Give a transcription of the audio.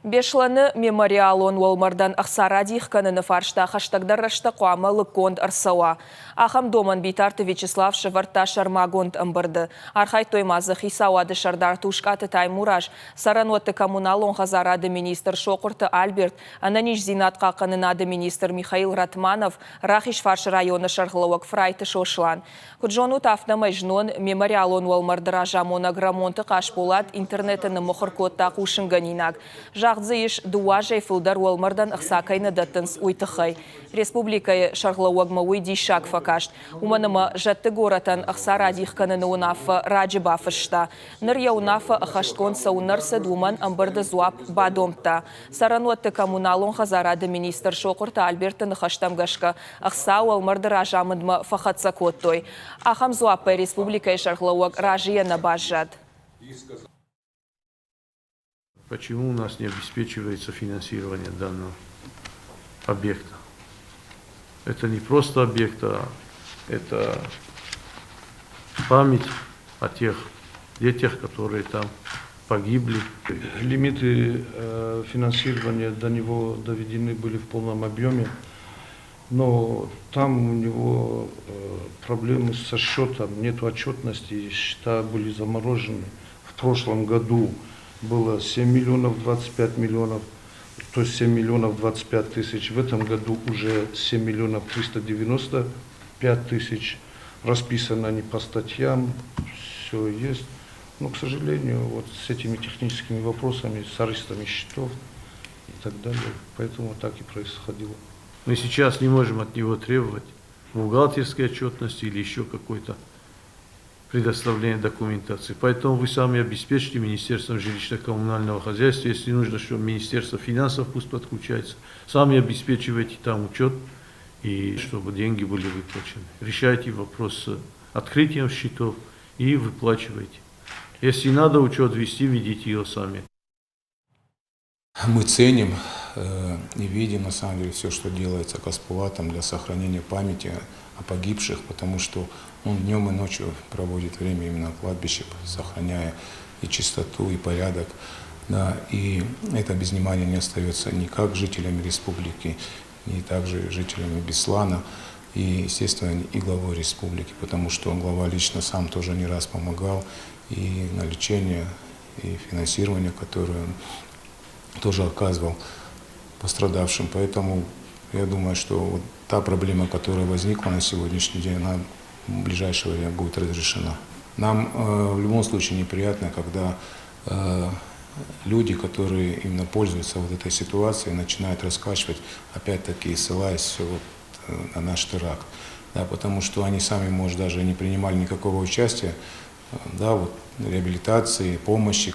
Беслӕны мемориалон уӕлмӕрдӕн ӕхца радих кӕныны фарста хӕстӕгдӕр рӕстӕг хъуамӕ лыггонд ӕрцӕуа. Ахӕм домӕн Битарты Вячеслав сӕвӕрдта сӕрмагонд ӕмбырды. Архайдтой ма дзы хицауады сӕрдар Тускъаты Таймураз, цӕрӕнуӕтты коммуналон хӕдзарады министр Сохъуырты Альберт, ӕнӕниздзинад хъахъхъӕнынады министр Михаил Ратманов, Рахизфарсы районы сӕргълӕууӕг Фрайты Сослан. Куыд зонут, афтӕмӕй знон мемориалон уӕлмӕрды разамонӕг Рӕмонты Хъасболат интернеты ныммыхуыр кодта хъусынгӕнинаг. Загъд дзы ис, дыууӕ азӕй фылдӕр уӕлмӕрдӕн ӕхца кӕй нӕ дӕттынц, уый тыххӕй. Республикӕйы сӕргълӕууӕгмӕ уый диссаг фӕкаст, уымӕн ӕмӕ зӕдты горӕтӕн ӕхца радих кӕныны уынаффӕ раджы бафыста. Ныр йӕ уынаффӕ ӕххӕстгонд цӕуылнӕ рцыд, уымӕн ӕмбырды дзуапп бадомдта. Цӕрӕнуӕтты коммуналон хӕдзарады министр Сохъуырты Альберты ныхӕстӕм гӕсгӕ, ӕхца уӕлмӕрды разамындмӕ фӕхӕццӕ кодтой. Ахӕм дзуаппӕй республикӕйы сӕргълӕууӕг разыйӕ нӕ баззад. Почему у нас не обеспечивается финансирование данного объекта? Это не просто объект, а это память о тех детях, которые там погибли. Лимиты финансирования до него доведены были в полном объеме, но там у него проблемы со счетом, нет отчетности, счета были заморожены. В прошлом году было 7 миллионов 25 миллионов, то есть 7 миллионов 25 тысяч. В этом году уже 7 миллионов 395 тысяч. Расписаны они по статьям, все есть. Но, к сожалению, вот с этими техническими вопросами, с арестами счетов и так далее, поэтому так и происходило. Мы сейчас не можем от него требовать бухгалтерской отчетности или еще какой-то предоставления документации. Поэтому вы сами обеспечьте Министерством жилищно-коммунального хозяйства, если нужно, чтобы Министерство финансов пусть подключается, сами обеспечивайте там учет, и чтобы деньги были выплачены. Решайте вопрос с открытием счетов и выплачивайте. Если надо учет вести, ведите ее сами. Мы ценим и видим на самом деле все, что делается Каспулатом для сохранения памяти о погибших, потому что он днем и ночью проводит время именно на кладбище, сохраняя и чистоту, и порядок. Да, и это без внимания не остается ни как жителями республики, ни также жителями Беслана, и, естественно, и главой республики, потому что глава лично сам тоже не раз помогал и на лечение, и финансирование, которое он тоже оказывал пострадавшим. Поэтому я думаю, что вот та проблема, которая возникла на сегодняшний день, она в ближайшее время будет разрешена. Нам в любом случае неприятно, когда люди, которые именно пользуются вот этой ситуацией, начинают раскачивать, опять-таки ссылаясь все вот на наш теракт. Да, потому что они сами, может, даже не принимали никакого участия, да, вот, реабилитации, помощи.